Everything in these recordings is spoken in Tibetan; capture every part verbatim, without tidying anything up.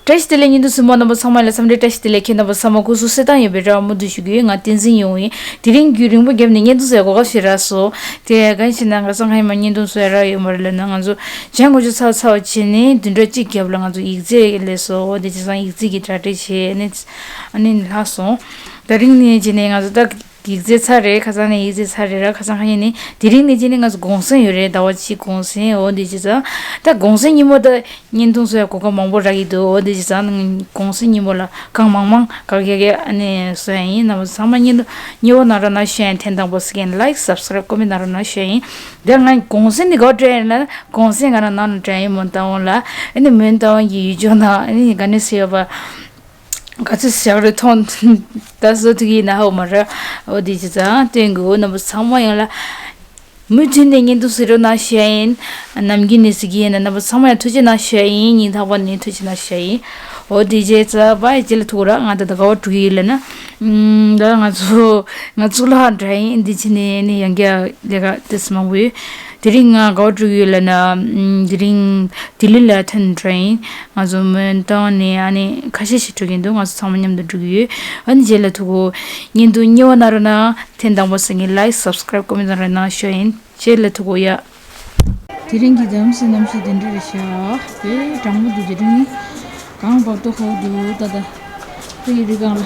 བཀྲ་ཤིས་བདེ་ལེགས། བརྙན་ཐུང་གཟིགས་མོ་རྣམ་པ་ཚང་མ་ལ་འཚམས་འདྲི་བཀྲ་ཤིས་བདེ་ལེགས། ཁྱེད་རྣམ་པ་ཚང་མ་སྐུ་གཟུགས་གསལ་ཐང་ཡོད་པའི་རེ་བ་མུ་མཐུད་ཞུ་གི་ཡོད། ང་བསྟན་འཛིན་ཡོང་ཡིན། དེ་རིང་རྒྱུན་རིང་པོ་བརྒྱབ་ནས་བརྙན་ཐུང་བཟོ་ཡ་གོ་སྐབས་ཤིག་རག་སོང་། དེ་གང་ཞིག་ན་ཁ་སང་ཁ་ཉིན་མ་བརྙན་ཐུང་བཟོ་ཡ་རག་ཡོད་མ་རེད་ལབ་ན། ང་ཚོ་གྱང་གོ་ཆ་ཚ་བ་ཚ་བ་བྱས་ནས་བདུན་ཕྲག་གཅིག་རྒྱབ་ལ་ང་ཚོ་ཡིག་ཚད་སླེབས་སོང་། འོ་དེ་བྱས་ཙང་ཡིག་ཚད་ཀྱི་གྲ་སྒྲིག་བྱས་ནས་ཨ་ནི་ལྷག་སོང་། དེ་རིང་ནས་བྱས་ནས་ང་ཚོ་ད་ཡིག་ཚད་ཚར་རེད། ཁ་སང་ནས་ཡིག་ཚད་ཚར་རེད་ར། ཁ་སང་ཁ་ཉིན་ནས་དེ་རིང་ནས་བྱས་ནས་ང་ཚོ་གུང་སེང་ཡོད་རེད། ཟླ་བ་གཅིག་གུང་སེང་། འོ་དེ་བྱས་ཙང་ད་གུང་སེང་ཉིན་མོ་ད་བརྙན་ཐུང་བཟོ་ཡ་གོ་སྐབས་མང་པོ་རག་གི་འདུག་འོ་དེ་བྱས་ཙང་གུང་སེང་ཉིན་མོ་ལ་གང་མང་མང་ག་གེ་གེ་ཨ་ནི་བཟོ་ཡ་ཡིན། རྣམ་པ་ཚང་མ་བརྙན་ཐུང་མཉེས་པོ་གནང་རོགས་གནང་ཞུ་ཡ་ཡིན། ཐེངས་དང་པོ་གཟིགས་མཁན་ལའིཀ་སབ་སི་ཀ་རེབ་ཀོ་མེན་ཊི་གནང་རོགས་གནང་ཞུ་ཡ་ཡིན། དེ་ང་གུང་སེང་འདི་ག་བ་སྤྲད་ཡིན་ན། གུང་སེང་ག་ན་ནང་ལ་སྤྲད་ཡིན། མོན་རྟ་དབང་ལ་ཨ་ནི་མོན་རྟ་དབང་གི་ཡུལ་ལྗོངས་ནང་ཨ་ནི་ག་ནས་ཟེར་ཡོད་པ། ག་ཚོད་ཞག་རེ་ཐོན་ད་བཟོ་ཐུག་གི་ཡིན་ན་ཧ་གོ་མ་རེད། འོ་དེ་བྱས་ཙང་སྟོན་དགོས། རྣམ་པ་ཚང་མ་ཡོང་ལ་མུ་མཐུད་ནས་བརྙན་ཐུང་གཟིགས་རོགས་གནང་ཞུ་ཡ་ཡིན། ནམ་རྒྱུན་ནས་གཟིགས་ཀྱི་ཡིན་ན་རྣམ་པ་ཚང་མ་ཡང་ཐུགས་རྗེ་གནང་ཞུ་ཡ་ཡིན། སྙིང་ཐག་པ་ནས་ཐུགས་རྗེ་གནང་ཞུ་ཡ་ཡིན། འོ་དེ་བྱས་ཙང་བ་ཡི་རྗེས་ལ་ཐུག་ར། ང་ད་ད་ག་བ་འགྲོ་གི་ཡིན་ལབ་ན། ཨུམ། ད་ང་ཚོ་ང་གཙུག་ལག་ཁང་འདྲ་ཡིན། འདི་ཕྱི་ནས་ནི་ཡང་བསྐྱར་ལས་ཀ་ཏོག་ཙམ་མང་པོ་ཡོད། དེ་རིང་ང་ག་བ་འགྲོ་གི་ཡོད་ལབ་ན། ཨུམ། དེ་རིང་ལྡི་ལི་ལ་ཐོན་འགྲོ་ཡིན། ང་ཚོ་མོན་རྟ་དབང་ནས་ཨ་ནི་ཁ་ཤས་ཤིག་འགྲོ་གི་འདུག་ང་ཚོ་ཚང་མ་མཉམ་དུ་འགྲོ་གི་ཡོད། ཨ་ནི་རྗེས་ལ་ཐུག་གོ། བརྙན་ཐུང་མཉེས་པོ་གནང་རོགས་གནང་། ཐེངས་དང་པོ་གཟིགས་མཁན་ལའིཀ་སབ་སི་ཀ་རེབ་ཀོ་མེན་ཊི་གནང་རོགས་གནང་ཞུ་ཡ་ཡིན། རྗེས་ལ་ཐུག་གོ་ཡ། དེ་རིང་གི་རྒྱལ་ས་གནམ་གཤིས་དེ་འདྲ་རེད་ཤག་དཔེ་གྲང་མོ་འདུག་དེ་རིང་གངས་བབས་ཏོ་ཁ་བོ་འདུག་ད་ད། དེ་ཡི་རི་སྒང་ལ་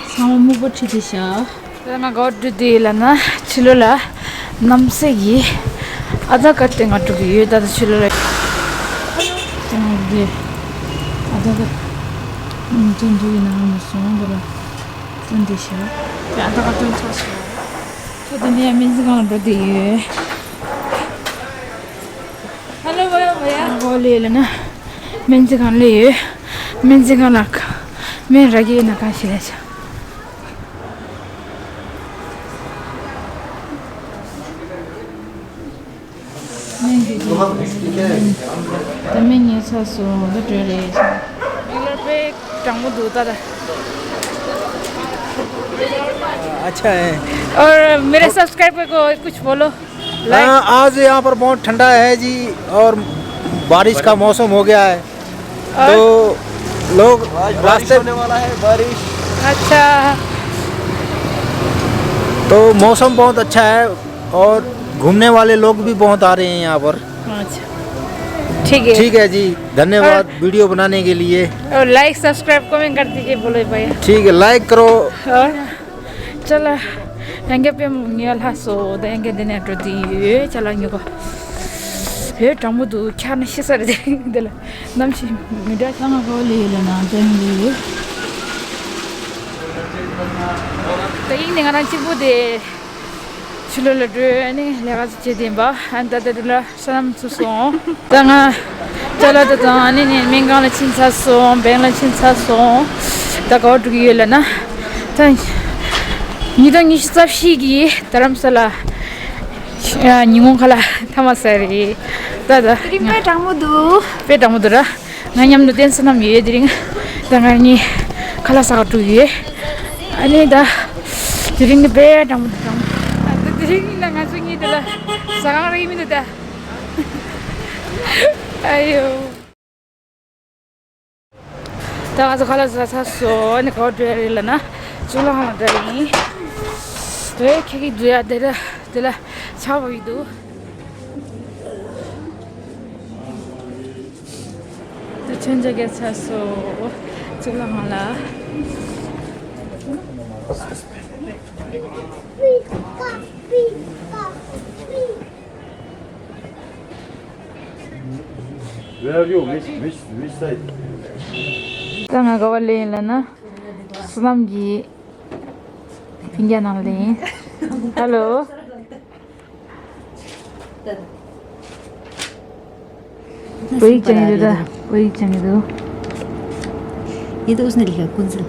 ཚང་མ་སྨུག་པ་ཁྲིད་དེ་ཤག་དེ་ང་ག་བ་འགྲོ་དུས་ལབ་ན་ཕྱི་ལོགས་ལ་རྣམ་སྲས་ཀྱི་ཨ་ད་ཀ་སྟེང་ང་འགྲོ་གི་ཡོད། ད་ད་ཕྱི་ལོགས་ལ། དེ་ང་གི་ཨ་ད་ཀ་ཅན་འདུག་ཡིན་ན་ང་མ་སོང་བ་ལ་ཅན་དེ་ཤག་དེ་ཨ་ད་ཀ་སྟེང་ཚ་སོང་། ཁྱོད་དེ་ནས་སྨན་རྩིས་ཁང་ལ་འགྲོ་དུས་ཡོད། ཧ་ལོ། བ་ཡ་བ་ཡ། ཨོ་ལེ་ལ་ན། སྨན་རྩིས་ཁང་ལ་ཡོད། སྨན་རྩིས་ཁང་ལ་སྨན་རག་གི་ཡོད་ན་གང་ཞིག་ལས་བྱ། སྨན་གྱི་ད་སྨན་ཉོས་ཚར་སོང་། ད་འགྲོ་རེད། མིག་ལོར་དཔེ་གྲང་མོ་འདུག་ད་ད། अच्छा है। और मेरे सब्सक्राइबर को कुछ बोलो। लाइक। हाँ, आज यहाँ पर बहुत ठंडा है जी, और बारिश का मौसम हो गया है, और तो लोग आज बारिश रास्ते होने वाला है, बारिश। अच्छा। तो मौसम बहुत अच्छा है और घूमने वाले लोग भी बहुत आ रहे हैं यहाँ पर। अच्छा, ठीक है। ठीक है जी, धन्यवाद और वीडियो बनाने के लिए। और लाइक, सब्सक्राइब, कमेंट कर दीजिए, बोलो भैया। ठीक है, लाइक करो। और ཅ་ལག་ཡང་བསྐྱར་དཔེ་མང་ཉོ་ལྷག་སོང་། ད་ཡང་བསྐྱར་འདི་ནས་འགྲོ་དུས་ཡོད་ཅ་ལག་ཉོ་གོ། ཧེ་གྲང་མོ་འདུག་འཁྱག་ན་ཤི་ས་རེད། འདི་ལ་གནམ་གཤིས་མི་འདྲ་ས་ང་ག་བ་ལ་ཡོད་ལ་ན་འདྲ་ཡིན་ལ་ཡོད། ད་ཡིན་ནི་ང་རང་གཅིག་པུ་དེ་ཕྱི་ལོགས་ལ་འགྲོ་ནི་ལས་ཀ་བྱེད་བསྡད་པ། ཨ་ད་ད་འདི་ལ། ས་ལམ་ཚུགས་སོང་། ད་ང་ཅ་ལག་དེ་དང་ཨ་ནི་ནི་སྨན་ཁང་ལ་ཕྱིན་ཚར་སོང་། བེང་ལ་ཕྱིན་ཚར་སོང་། ད་ག་བ་འགྲོ་གི་ཡོད་ལབ་ན། ད་ཉིས་སྟོང་ཉི་ཤུ་རྩ་བཞི་གི་རྡ་རམ་ས་ལ་ཉིན་གུང་ཁ་ལག་ཐ་མ་ཟ་རེད། ད་ད་དེ་རིང་དཔེ་གྲང་མོ་འདུག་དཔེ་གྲང་མོ་འདུག་ར། ང་མཉམ་དུ་བསྟན་སྲིད་རྣམ་ཡོད་དེ་རིང་། ད་ང་གཉིས་ཁ་ལག་ཟ་ག་འགྲོ་གི་ཡོད། ཨ་ནི་ད་དེ་རིང་ནི་དཔེ་གྲང་མོ་འདུག་གྲང་མོ། ད་དེ་རིང་ནི་ང་ཚོ་གཉིས་དེ་ལ་ཟ་ཁང་རག་གི་མི་འདུག་ད། ཨ་ཡོ། ད་ང་ཚོ་ཁ་ལག་ཟ་ཚར་སོང་། ཨ་ནི་ག་བ་འགྲོ་ཡ་རེད་ལབ་ན་གཙུག་ལག་ཁང་ལ་འགྲོ་ཡ་ཡིན། དེ་ཁྱེད་ཀྱི་འགྲོ་ཡ་དེ་ལ་དེ་ལ་ཆགས་པ་ཡི་འདུག་ད་མཆོད་མཇལ་རྒྱག་ཚར་སོང་། གཙུག་ལག་ཁང་ལ། Where are you? Which, which, which side? ད་ང་ག་བ་ལ་ཡིན་ལབ་ན། བསོད་ནམས་ཀྱི་སྤུན་ཀྱག་ནང་ལ་ཡིན། ཧ་ལོ། བོད་ཡིག་སྦྱང་གི་འདུག་ད་བོད་ཡིག་སྦྱང་གི་འདུག ये तो उसने लिखा कुंसल।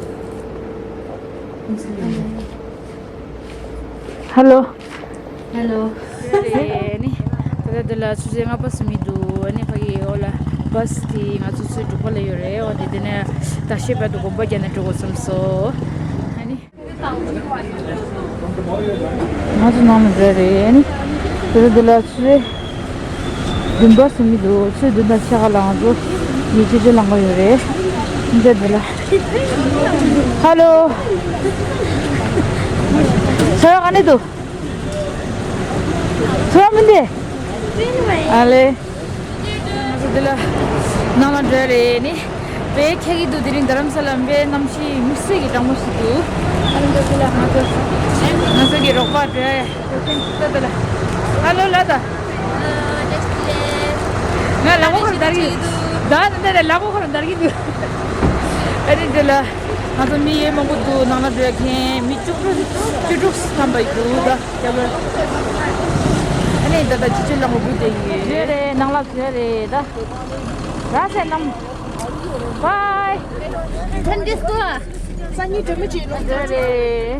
ཧ་ལོ། ཧ་ལོ། རེད་ནི། ད་ལྟ་འདི་ལ་ཆུ་ཚོད་ལྔ་པ་ཟིན་གྱི་འདུག་ཨ་ནི་ཕ་གི་འོག་ལ་བཱས་དེ་ང་ཚོ་ཚོའི་འབྲུག་པ་ལ་ཡོད་རེད། འོ་དེ་དེ་ནས་ད་ཤེས་པ་དུ་དགོན་པ་རྒྱ་ནས་འགྲོ་དགོས་བསམ་སོང་། ཨ་ནི། ང་ཚོ་ནང་ལ་འགྲོ་རེད་ཨ་ནི། ད་ལྟ་འདི་ལ་ཆུ་ཚོད་བདུན་པ་ཟིན་གྱི་འདུག་ཆུ་ཚོད་བདུན་དང་ཕྱེད་ཀ་ལ་ང་ཚོ་ཉིན་ཆུ་ཚོད་ལང་གི་ཡོད་རེད། འདི་འདི་ལ། ཧ་ལོ། ཚོར་བ་ག་ནས་འདུག་ཚོར་བ་མི་འདི། ཨ་ལེ། ང་ཚོ་འདི་ལ་ནང་ལ་འགྲོ་ཡ་རེད་ནི། དཔེ་ཁྱད་ཀྱི་འདུག་དེ་རིང་རྡ་རམ་ས་ལ་དཔེ་གནམ་གཤིས་དམིགས་བསལ་གྱི་གྲང་མོ་ཞིག་འདུག་ཨ་ནི་འདི་ལ་ང་ཚོ་ང་ཚོ་གི་རོགས་པ་འགྲོ་ཡ་ཡ་འགྲོ་མཁན་འདི་ལ། ཧ་ལོ་ལ་ད། ང་ལག་པ་ཁོ་རང་འདར་གྱི་འདུག་ད་ནི་འདི་ལ་ལག་པ་ཁོ་རང་འདར་གྱི་འདུག་ཨ་ནི་འདི་ལ་ང་ཚོ་མི་ཡོད་མང་པོ་འདུག་ནང་ལ་འགྲོ་ཡ་མཁན་མི་བཅུ་དྲུག་བཅུ་དྲུག་ཐམ་པ་འདུག་ད། ཨ་ནི་ད་ལྟ་ཅི་ཅི་ལ་མོ་བུ་དེ་ཡིན། རེད་རེད། ནང་ལ་བཟོས་རེད་ད། ར་སེ་ནམ། བའི། ཐོན་ཏེ་སྐུ། སང་ཉིན་དྲི་མི་བྱེད་ནོ། རེད་རེད།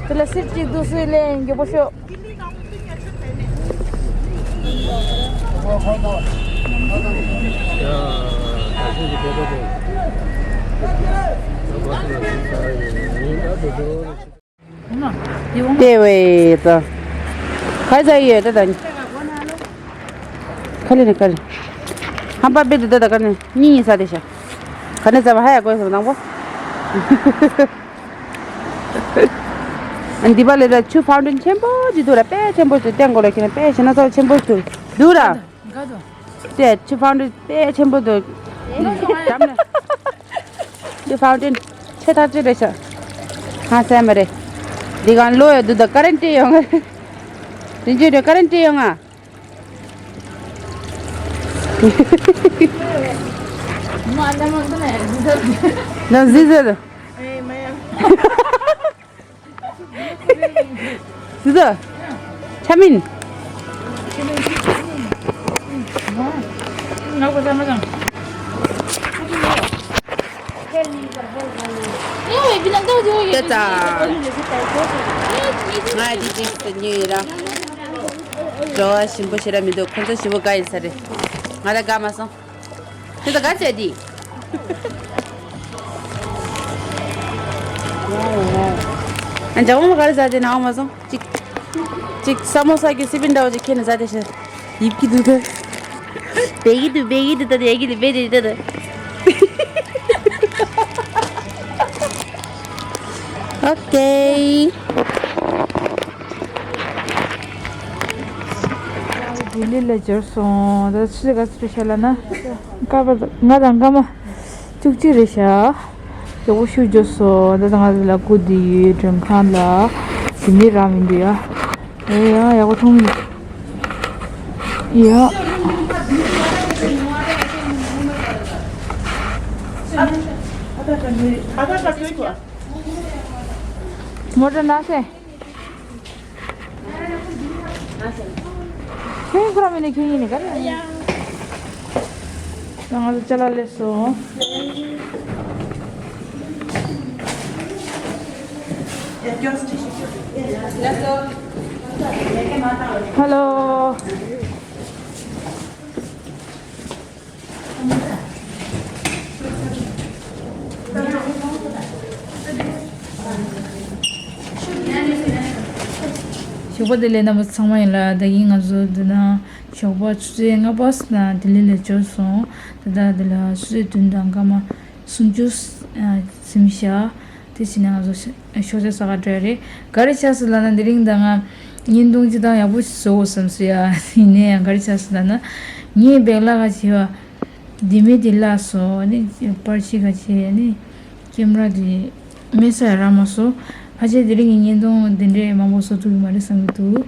དེ་ལ་སིར་གཅིག་འདུག་སུས་ལེན་མགྱོགས་པོ་ཤོག་དེ་བས་ད། ག་ས་ཡོད་ད་ད། ག་ལེ་ནི་ག་ལེ། ཧམ་པ་བེད་ད་ད་ག་ནི་གཉིས་ཡིན་ས་དེ་ཤ། ག་ནི་ཙམ་ཧ་ཡ་གོ་སོང་དང་པོ། ཨ་འདི་པ་ལས་ད་ཆུ་ཕའུན་ཏིན་ཆེན་པོ་ཅིག་འདུག་ར། དཔེ་ཆེན་པོ་ཅིག་སྟེང་གོ་ལ་ཁྱེད་ན་དཔེ་ཞེ་ན་ཚོ་ཆེན་པོ་ཅིག་འདུག་ར། དེ་ཆུ་ཕའུན་ཏིན་དཔེ་ཆེན་པོ་འདུག་འགྲམ་ནས། འདི་ཕའུན་ཏིན་ཆེ་ཐག་ཆོད་རེད་ཤག་ཧ་སེ་མ་རེད། འདི་གང་ལོ་ཡོད་འདུག་ད་ཀ་རན་ཊི་ཡོང་ང་། དེ་འཇུ་རེད། ཀ་རན་ཊི་ཡོང་ང་། ནང་ཟི་ཟི། ཟི་ཟི། ཆ་མིན། ཏེ་ཙ། ང་ཡི་ཏིག་ཏིག་ཉོས་ཡོད་ར། བྲོ་བ་ཞིམ་པོ་ཞེ་དྲག་མི་འདུག་ཁོ་ཚོ་ཞིམ་པོ་དགའ་ཡིན་ས་རེད། ང་ལ་དགའ་མ་སོང་། ཁྱེད་ཚོ་ག་བྱས་འདི། ཨ་འཇམ་མོ་ག་རེ་ཟ་དེ་ནའོ་མ་སོང་། ཅིག་ཅིག་ས་མོ་ས་གི་སི་པིན་འདྲ་བོ་ཅིག་ཁྱེར་ནས་ཟ་དེ་ཤ། ཡིབ་ཀྱི་འདུག་ད། བེ་གི་འདུག་བེ་གི་འདུག་ད་དེ་ཡ་གི་འདུག་བེ་དེ་ད་ད། ཨོ་ཀེ། ལྡི་ལི་ལ་འབྱོར་སོང་། ད་ཆུ་ཚོད་ག་ཚོད་རེད་ཤག་ལབ་ན། སྐར་མ་ང་དང་སྐར་མ་བཅུ་གཅིག་རེད་ཤག་མགྱོགས་པོ་ཤུགས་འབྱོར་སོང་། ད་ང་ཚོ་ལ་སྒུག་བསྡད་ཡོད་མགྲོན་ཁང་ལ། དེ་འདྲའི་ར་མི་འདུག་ཡ། ཨེ་ཡ་ཡག་པོ་མཐོང་མི་འདུག་ཡ། མོ་ཊ་ན་སེ། ཁྱོད་ཁོ་རང་མིན་ནས་ཁྱོད་ཡིན་ནི་ག་རེ། ང་ཚོ་ཅ་ལག་སླེབས་སོང་། ཧ་ལོ། ཞོགས་པ་བདེ་ལེགས། རྣམ་པ་ཚང་མ་ཡིན་ལ། ད་གིན་ང་ཚོ་འདི་ན་ཞོགས་པ་ཆུ་ཚོད་ལྔ་པ་ཙམ་ལ་ལྡི་ལི་ལ་འབྱོར་སོང་། ད་ལྟ་འདི་ལ་ཆུ་ཚོད་བདུན་དང་སྐར་མ་སུམ་ཅུ་ཟིན་ཤག་དེ་བྱས་ནས་ང་ཚོ་ཤ- ཤོག་བྱ་ཟ་ག་འགྲོ་ཡ་རེད། ག་རེ་ཆགས་སོང་ལབ་ན། དེ་རིང་ད་ང་བརྙན་ཐུང་སྤྱིར་བཏང་ཡག་པོ་ཞིག་བཟོ་དགོས་བསམ་སོང་ཡ། ཡིན་ནའི་ཡང་ག་རེ་ཆགས་སོང་ལབ་ན། ངའི་བེག་ལ་ག་བྱེད་བ། ལྡེ་མིག་དེ་བརླག་སོང་། ཨ་ནི་པར་ཆས་ག་བྱེད། ཨ་ནི་ཀེམ་ར་དེ་མེད་ས་ཡ་རག་མ་སོང་། ཕལ་ཆེར་དེ་རིང་གི་བརྙན་ཐུང་དེ་འདྲས་མང་པོ་བཟོ་ཐུབ་ཀྱི་མ་རེད་བསམ་གྱི་འདུག་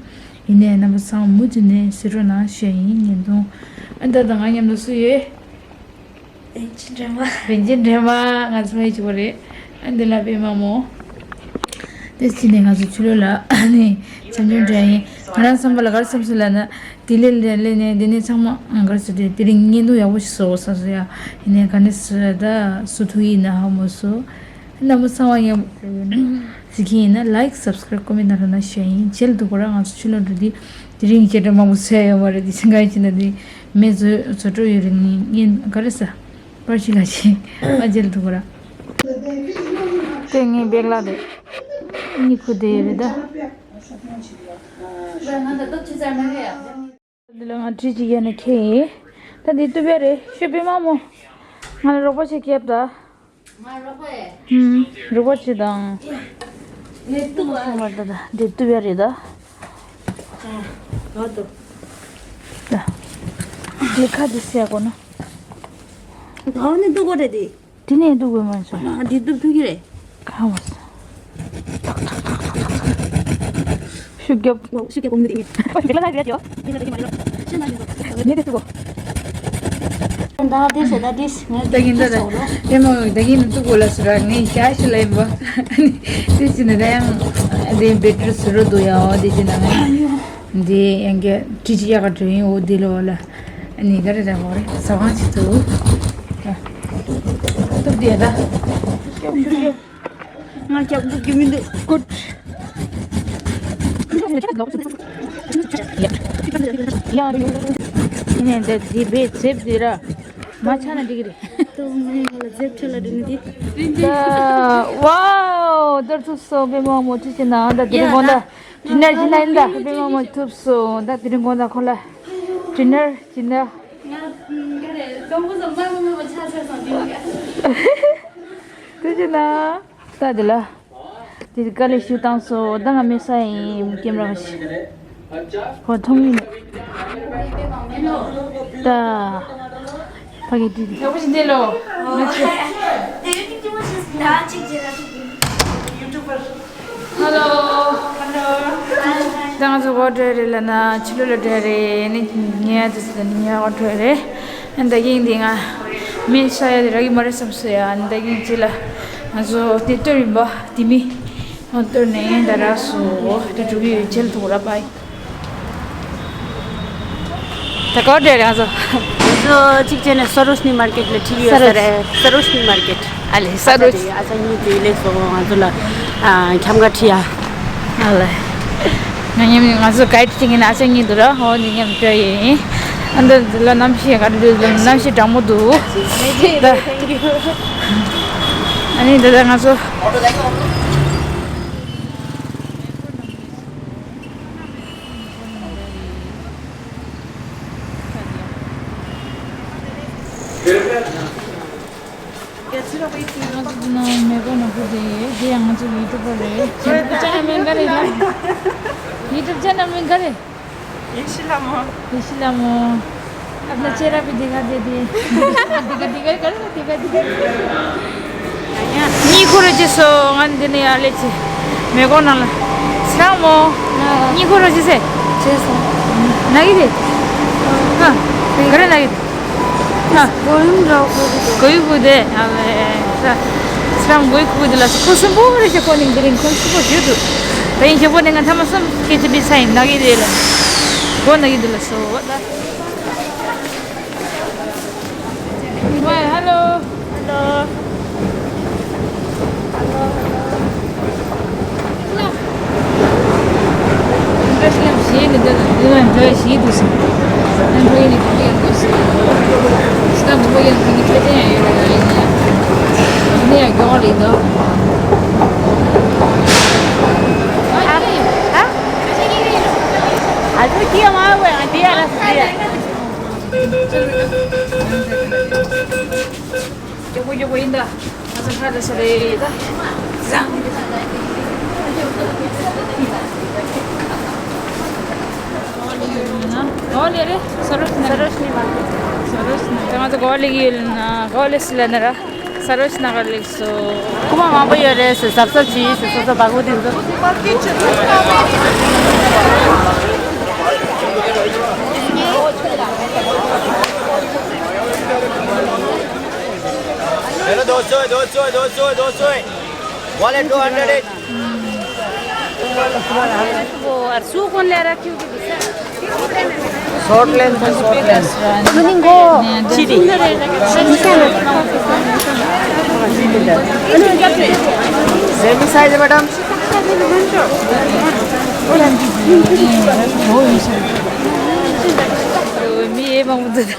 ཡིན་ནའི་རྣམ་པ་ཚང་མ་མུ་མཐུད་ནས་གཟིགས་རོགས་གནང་ཞུ་ཡ་ཡིན། བརྙན་ཐུང་ཨ་ད་ད་ང་མཉམ་དུ་སུ་ཡོད། བན་ཆེན་སྒྲོལ་མ། བན་ཆེན་སྒྲོལ་མ། ང་ཚོ་མ་ཡི་གཅིག་པོ་རེད། ཨ་འདི་ལ་པད་མ་མོ། དེ་ཕྱིན་ནས་ང་ཚོ་ཕྱི་ལོགས་ལ་ཨ་ནི་འཆམ་འཆམ་འགྲོ་ཡ་ཡིན། ང་རང་བསམ་པ་ལ་ག་རེ་བསམ་སོང་ལབ་ན། དེ་ལས་ལས་ལས་ནས་དེ་ནས་ཚང་མ་ང་ག་རེ་ཟེར་དེ་དེ་རིང་བརྙན་ཐུང་ཡག་པོ་ཞིག་བཟོ་དགོས་བསམ་སོང་ཡ། ཡིན་ནའི་ག་ནས་བཟོ་ད་བཟོ་ཐུབ་ཡིན་ན་ཧ་མ་སོང་། རྣམ་པ་ཚང་མ་ཡང་གཟིགས་མཁན་ཡིན་ན་ལའིཀ་སབ་སི་ཀ་རེབ་ཀོ་མེན་ཊི་ན་ར་ན་ཤེར་ཡིན། བྱེད་ལ་འདུག་གོ་ར། ང་ཚོ་ཕྱི་ལོགས་འགྲོ་དུས་དེ་རིང་སྐད་སྒྲ་མང་པོ་ཟེར་ཡོད་མ་རེད། དེ་ཚེ་འགའ་ཡིན་ན་དེ་མེ་བཟོ་བཟོ་འགྲོ་ཡོད་རེད། ངས་ག་རེ་ཟ་པར་ཞིག་ག་ཆེ་ཨ་བྱེད་ལ་འདུག་གོ་ར། དེ་ངའི་བེག་ལ་རེད། གཉིད་ཁུག་བསྡད་ཡོད་རེད་ད། འདི་ལ་ང་བྲིས་ཅིག་ཡ་ནས་ཁྱེར་ཡིན། ད་འདི་གཏུབ་ཡ་རེད། ཤོད་པའི་མ་མོ། ང་ལ་རོགས་པ་བྱེད་སྐྱབས་ད། ཧུམ། རུ་བ་ཅི་དང་། ནས་ཏུ་བ། སོང་བར་ད་ད་འདི་ཏུ་བ་རེད་ད། ཨ། ང་ཏུ། ད། འདི་ཁ་འདི་སེ་གོ་ན། ད་ནས་ཏུ་གོ་རེད་དེ། དེ་ནས་འདུག་དགོས་མ་བྱུང་། ཨ། འདི་འདུག་ཐུག་གི་རེད། ཁ་མོ་སོ། ཤུགས་རྒྱབ། ཤུགས་རྒྱབ་འོང་མི་དེ་ཡིན། ཨ་ཤུགས་རྒྱབ་ལ་ཡོད་ཡོད། ཡིན་ལ་དེ་མ་ཡོད། ཤེས་ན་ཡིན་འདུག་ངས་དེ་ཐུག་གོ། ད་དེ་ཟེར་ད་དེ་ངས་ད་གིན་ད་ད་ཐུག་སོང་ལོ། དེ་མོ་ད་གིན་ཐུག་གོ་ལ་སུ་ར་ངས་ཤ་ཤི་ལ་ཡིན་པ། དེ་ཅི་ན་ད་ཡང་དེ་བེ་ཏྲི་སུ་རུ་འདུག་ཡ་འོ་དེ་ཅི་ན་ང་། འདི་ཡང་གི་ཁྲི་ཆི་ཡག་ག་འགྲོ་ཡིན་འོ་འདི་ལོ་ལ། ཨ་ནི་ག་རེ་རེད་འོ་རེད་ཟ་ཁང་ཅིག་ཏུ། ཨ། སྟབས་བདེ་ད། སྐྱབས་ཞུ་སྐྱབས། ང་སྐྱབས་འགྲོ་རྒྱུ་མི་འདུག་ཀུད། ཡང་ཡང་ཡིན་ནས་འདི་འདི་བེད་ཚེབ་འདི་ར་མ་ཆགས་ན་འགྲིག་གི་རེད། ཏོ་ངའི་ང་ལ་ཚེབ་ཁྲལ་ལ་འགྲོ་གི་འདི། ད་ཝའོ་ད་ཐུག་སོང་པད་མ་མོ་ཁྲི་ཆེ་ན་ད་དེ་རིང་དགོང་ད། ཏྲི་ནར་ཅི་ན་ཡིན་ད་པད་མ་མོ་ཐུག་སོང་ད་དེ་རིང་དགོང་ད་ཁོ་ལ་ཏྲི་ནར་ཅི་ན། ང་ག་རེ་དང་པོ་ཙམ་མ་མ་མ་མ་ཆ་ཆ་སོང་དེ་ནི་ག་ཐུག་ཅི་ན་ད་དེ་ལ་དེ་དཀའ་ལས་ཞུ་བཏང་སོང་ད་ང་མེད་ས་ཡིན་ཀེམ་ར་ཞིག་ཁོ་མཐོང་མིན་ད། ཕ་གི་དྲིས་ཏེ། ཡག་པོ་ཞིག་འདེད་ལོ། ང་ཚོ། ཧ་ལོ། ཧ་ལོ། ད་ང་ཚོ་གོ་འདྲ་རེད་ལ་ན་ཕྱི་ལོ་ལ་འདྲ་རེད་ནི་ཉལ་དུ་ཟེར་ནི་ཉལ་གོ་འདྲ་རེད། ཨ་ད་གིན་འདི་ང་མི་ཤ་ཡ་དེ་རག་གི་མ་རེད་བསམ་སོ་ཡ་ཨ་ད་གིན་ཅི་ལ་ང་ཚོ་དེ་ལྟོས་རིམ་པ་དེ་མི་ང་ལྟོས་ནས་ད་རག་སོ་དེ་འགྲོ་གི་ཡོད་ཁྱེད་ལ་ཐུག་ར་བའི། ད་ག་བར་འགྲོ་རེད་ང་ཚོ། ང་ཚོ་གཅིག་བྱས་ནས་སོ་རོ་ཤི་ནི་མར་ཀེཊ་ལ་ཁྲིད་ཡོད་ས་རེད། སོ་རོ་ཤི་ནི་མར་ཀེཊ། ཨ་ལེ་སོ་རོ་ཤི། ཨ་ཅག་གཉིས་དེ་ལས་སོ་ང་ཚོ་ལ་ཨ་འཁྱམ་ག་ཁྲིད་ཡ། ཨ་ལེ། ང་མཉམ་ང་ཚོ་གའིཌ་གཅིག་ཡིན་ཨ་ཅག་གཉིས་འདུག་ར་ཧོ་འདི་མཉམ་འགྲོ་ཡིན། ཨ་འདི་འདི་ལ་གནམ་གཤིས་ག་རེ་འདུག་གནམ་གཤིས་གྲང་མོ་འདུག་ད་ཨ་ནི་འདི་ལ་ང་ཚོ། ང་ཚོ་འདི་ནང་མེ་གོ་ནང་ཁུལ་དེ་ཡོད། དེ་ཡང་ང་ཚོ་ཡུ་ཊུབ་པ་རེད། ཡུ་ཊུབ་ཅེ་ནལ་མིང་ག་རེ་ལ། ཡུ་ཊུབ་ཅེ་ནལ་མིང་ག་རེ། ཡེ་ཤེས་ལྷ་མོ། ཡེ་ཤེས་ལྷ་མོ། ཨ་ཕ་ལ་ཅེ་ར་པི་དེ་ག་དེ་དེ། དེ་ག་དེ་ག་ག་རེ་དེ་ག་དེ་ག། གཉིད་ཁུག་རེ་ཅེ་སོ་ང་འདི་ནས་ཡར་སླེབས་ཅེ། མེ་གོ་ནང་ལ། སྲང་མོ། གཉིད་ཁུག་རེ་ཅེ་སེ། ཅེ་སོ། ན་གི་དེ། ཧ། ག་རེ་ན་གི་དེ། ཧ། གོ་ཡུམ་རོ་གོ་གི་དེ། གོ་ཡུ་གུ་དེ། ཨ་ལེ། ས། སྲང་གོ་ཡུ་གུ་དེ་ལ་སུ་ཁོ་སུ་འབོ་རེ་ཅེ་གོ་ནི་འདི་རིང་ཁོ་སུ་འབོ་ཞུ་དུ། ད་ཡིན་ཞེ་པོ་ནི་ང་ཐ་མ་སུམ་སྐད་ཅེ་པི་ས་ཡིན་ན་གི་དེ་ལ། གོ་ན་གི་དེ་ལ་སོ་ད། ཝེ། ཧ་ལོ། ཧ་ལོ། ཨ་ཨ་ཨ་ཚོ་སྐྱིད་མ་བས་ང་འདི་ཡ་ར་སི་འདི་ཡ། མགྱོགས་པོ་མགྱོགས་པོ་ཡིན་ད། ང་ཚོ་ཧ་ལས་ས་རེད་ད། ག་པར་སླེབས་རེད། ས་རོ་ཤི་ན། ས་རོ་ཤི་ན། ས་རོ་ཤི་ན། ད་ང་ཚོ་ག་པར་སླེབས་ཀྱི་ཡོད་ལབ་ན་ག་པར་སླེབས་སྲིད་ལབ་ན་ར། ས་རོ་ཤི་ན་གར་སླེབས་སོང་། རྐུ་མ་མང་པོ་ཡོད་རེད་ཟེར་གཟབ་གཟབ་བྱེད་ཟེར་སོ་སོ་བ་གོ་དེ་ཚོ། Hello, दोस्तों, दोस्तों, दोस्तों, दोस्तों। Wallet two hundred है। वो और सू कौन ले रहा क्यों? Short lens है, short lens। Meaning go. Chidi. Same size है, madam। མི་ཡེ་མང་པོ་འདུག་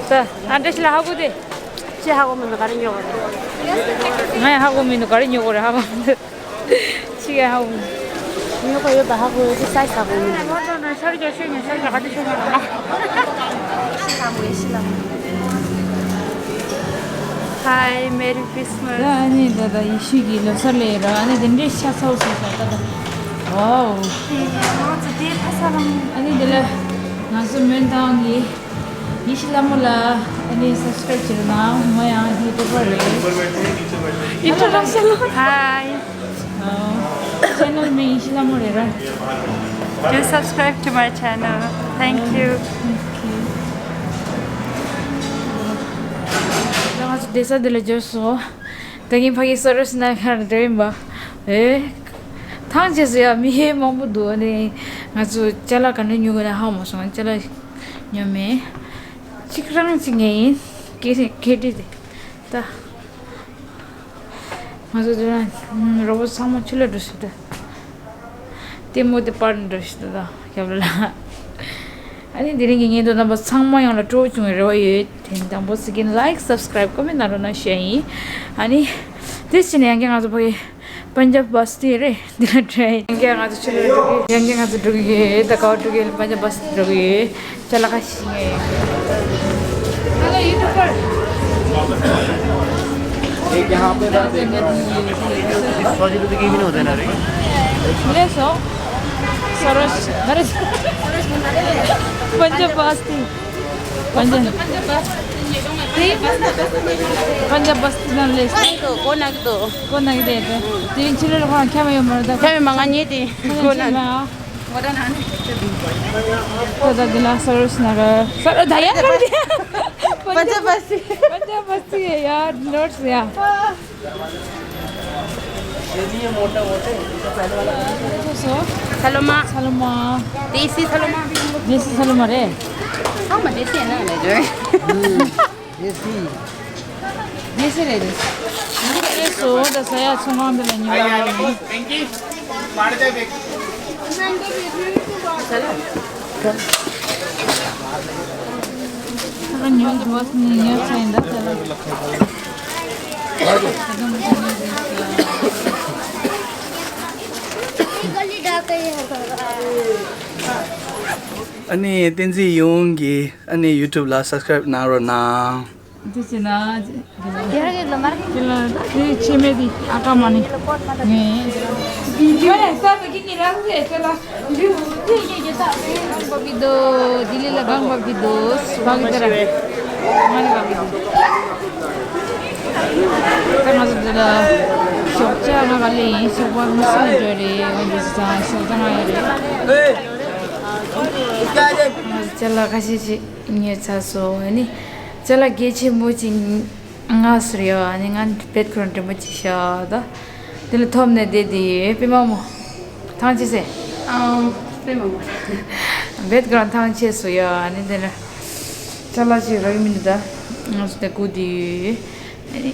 ད་ཨ་འདྲ་ཞིག་ལ་ཧ་གོ་དེ། ཅི་ཧ་གོ་མི་འདུག་ག་རེ་ཉོ་གོ་རེད། ང་ཡང་ཧ་གོ་མི་འདུག་ག་རེ་ཉོ་གོ་རེད་ཧ་གོ་མི་འདུག་ཅི་ག་ཧ་གོ་མི་འདུག་ཉོ་གོ་ཡོད་པ་ཧ་གོ་ཡོད་ཅི་སའི་ཧ་གོ་མི་འདུག་ང་ཚོ་ནང་ཤར་རྒྱག་ཤོད་ཉོ་ཤར་རྒྱག་ག་དེ་ཤོད་ཉོ་ལ་ང་། ཤི་ལ་མོ་ཡེ་ཤི་ལ་མོ། Hi, Merry Christmas. ད་ཨ་ནི་ད་ད་ཡེ་ཤུ་གི་ལོ་གསར་ལ་ཡོད་ར། ཨ་ནི་དེ་འདྲའི་ཤ་ཚ་བོ་ཟེར་ཤག་ད་ད། ཝའོ། ང་ཚོ་དེ་ཕ་ས་རང་། ཨ་ནི་དེ་ལ་ང་ཚོ་མོན་ཐང་གི་ཡེ་ཤུ་ལྷ་མོ་ལ་ཨ་ནི་སབ་སི་ཀྲའིབ་བྱེད་རོགས་གནང་། མོ་ཡང་ཡུ་ཊུབ་པར་རེད། International. Hi. ཨོ། ཅེ་ནལ་མིང་ཡེ་ཤུ་ལྷ་མོ་རེད་ར། Do subscribe to my channel. Thank you. ད་ང་ཚོ་བསྡད་ས་འདི་ལ་འབྱོར་སོང་། ད་གིན་ཕ་གི་ས་རོ་སི་ན་ཁར་འགྲོ་ཡིན་པ། ཨེ། ཐང་ཆད་སོང་ཡ། མི་ཧེ་མང་པོ་འདུག་ཨ་ནི་ང་ཚོ་ཅ་ལག་ག་འདྲ་ཉོ་དགོས་ན་ཧ་མ་སོང་། ཅ་ལག་ཉོ་མེད། གཅིག་རང་གཅིག་ངས་ཡིན། ཀེ་ཀེ་ཏི་དེ། ད། ང་ཚོ་དེ་རང་རོ་བོ་ཚང་མ་ཆུ་ལ་འགྲོ་ཤི་ད། ལྟད་མོ་དེ་པར་འགྲོ་ཤི་ད་ད་རྒྱབ་ལ། ཨ་ནི་དེ་རིང་གི་ཉིན་དུ་རྣམ་པ་ཚང་མ་ཡོངས་ལ་སྤྲོ་བོ་བྱུང་བའི་རེ་བ་ཡོད། དེ་དང་པོ་ཟིག་གིན་ལའིཀ་སབ་སི་ཀྲའིབ་ཀོ་མེན་ཊ་ནང་རོགས་གནང་ཞུ་ཡ་ཡིན། ཨ་ནི་དེ་ཕྱིན་ནས་ཡང་བསྐྱར་ང་ཚོ་ཕ་གི་པན་ཇབ་བྷ་སི་དེ་རེད། འདི་ལ་འགྲོ་ཡ་ཡིན། ཡང་བསྐྱར་ང་ཚོ་ཆུ་ལ་འགྲོ་གི་ཡོད། ཡང་བསྐྱར་ང་ཚོ་འགྲོ་གི་ཡོད། ད་ག་བ་འགྲོ་གི་ཡོད། པན་ཇབ་བྷ་སི་འགྲོ་གི་ཡོད། चला का ये। Hello YouTuber. एक यहाँ पे बस एक। सौ जी रुपये की भी नहीं होते ना रे। ले सौ। सरोज, अरे। पंजाब बस्ती। पंजाब। पंजाब बस्ती ना ले सौ। तो कौन आ तो? कौन आ दे तो? तीन चिल्लर कौन क्या मैं मरदा? क्या मैं मंगानी थी? कौन आ? ད་ད་འདི་ལ་ས་རུ་སྣ་ར་ས་རུ་ད་ཡང་ག་རེ། पंजाब बस्ती। पंजाब बस्ती है यार, नोट्स या। ये नहीं है, मोटा मोटे। सो। सलोमा। सलोमा। देसी सलोमा। देसी सलोमा रे। हाँ, मैं देसी है ना, ले जो। देसी। देसी रहे दे। ये सो द सया सुमान दे नहीं वाला। पिंकी, मार दे बेटी। चलो। अगर न्यू तो बस नहीं, न्यू चाहिए, चलो। ཨ་ནི་བསྟན་འཛིན་ཡོངས་ཀྱི་ཨ་ནི་ཡུ་ཊུབ་ལ་སབ་སི་ཀྲའིབ་གནང་རོགས་གནང་། འདི་བྱས་ན། དེ་ལ་ད་དེ་ཆེ་མེད་དེ་ཨ་ཀ་མ་ནི། ངས། ཁྱོད་རང་ས་ཟ་གི་ཉི་རང་ཟེར་ཁྱོད་ལ། གང་བབ་ཀྱི་འདུག་ལྡི་ལི་ལ་གང་བབ་ཀྱི་འདུག་བབ་ཀྱི་འདུག་ར། ང་ནི་བབ་ཀྱི་འདུག་ད་ང་ཚོ་འདི་ལ་ཞོགས་ཇ་ང་ག་ལེ་ཡིན། ཞོགས་པ་མི་སུ་ནས་འགྲོ་རེད། འོན་ཏེ་ཟ་ཞོགས་ཇ་ང་ཡོད་རེད། ང་ཚོ་ཅ་ལག་ཁ་ཤས་ཤིག་ཉོས་ཚར་སོང་། ཨ་ནི་ཅ་ལག་གལ་ཆེན་པོ་ཅིག་ང་ཟེར་ཡོད། ཨ་ནི་ང་བེད་ཁོ་རང་དྲན་པ་ཅིག་ཤག་ད། དེ་ལ་ཐོབ་ནས་བསྡད་དེ་ཡོད། པད་མ་མོ། ཐང་ཆད་སེ། ཨང་། པད་མ་མོ། བེད་ཁོ་རང་ཐང་ཆད་སོང་ཡ། ཨ་ནི་དེ་ལ་ཅ་ལག་ཅིག་རག་གི་མི་འདུག་ད་ང་ཚོ་དེ་སྒུག་བསྡད་ཡོད། ཨ་ནི།